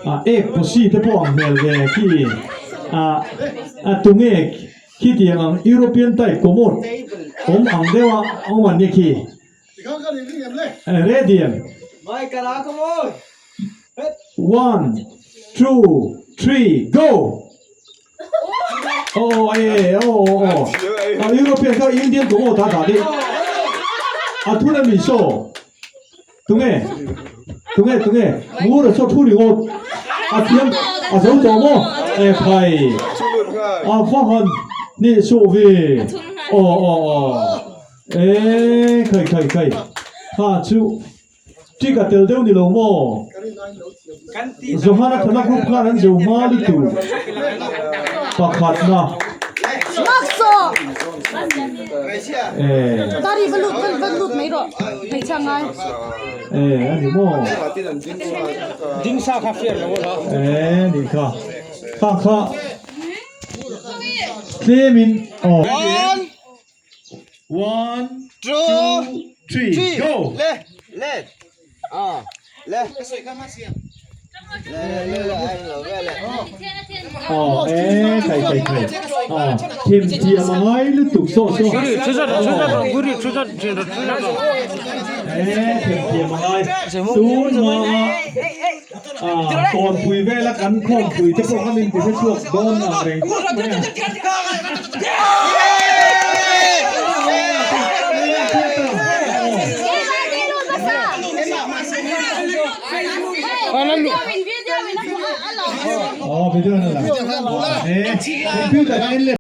Ah ek posi te pawh ang hmel ve khi ah a tunge khitiang ang European type commode awm ang deuh a awm an nia khi ready em? One two three go! Aw e aw aw aw European kha Indian commode a dah dih a thun ami saw Tunge? Tunge tunge? Ngur a chaw thu ringawt. A thiam a zo tawh maw? E phai. A va han nih suh vi. Aw aw aw. E khai khai khai. Kha chu ṭik a tel deuh ni lo maw? Johana thana group khan an zo hma lutu pakhatna. E ani maw? E ni kha kha kha tlemin aw. One, two, three, go! Aw e kai kai kai aw thim thiam a ngai lutuk saw saw e thim thiam a ngai tun hma a kawnpui vela kan khawmpui te pawh kha min ti hre chhuak dawn ang reng khawp mai a. Aw video na la e computer ka en leh.